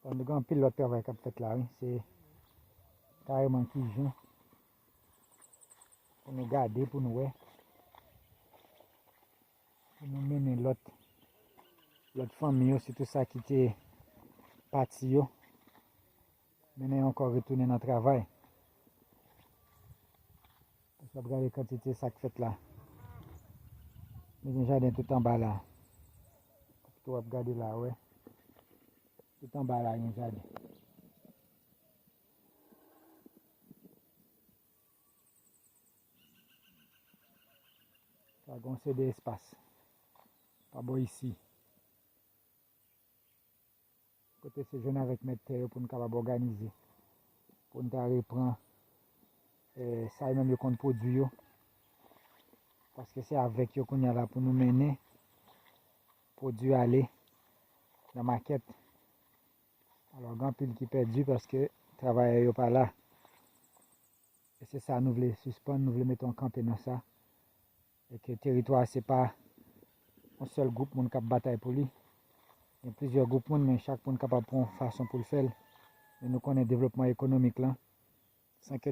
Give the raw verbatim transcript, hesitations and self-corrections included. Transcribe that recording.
Tande gen anpil lòt travay k ap fèt la, wi. Se kareman kijan pou nou gade, pou nou wè. Pou nou mennen lòt, lòt fanmi yo, sitou sa ki te pati yo, mennen yo ankò retounen nan travay. Paske w ap gade kantite sa k fèt la. Men gen jaden tout anba la. Tou w ap gade la, wè. Tout anba la gen jaden. Sa gon se de espas. Pa bò isi. Kote se jwenn avèk mèt tè yo pou n kapab òganize. Pou n ta repran, eh, sa yo menm yo konn pwodui yo. Paske se avèk yo kounye a la pou nou mennen pwodui ale nan makèt. Alò, gen anpil ki pèdi paske travayè yo pa la. E se sa nou vle sispann, nou vle mete yon kanpe nan sa. E ke teritwa a se pa yon sèl gwoup moun k ap batay pou li. Gen plizyè gwoup moun, men chak moun kapab pran yon fason pou l fè l. Men nou konnen devlopman ekonomik lan, san ke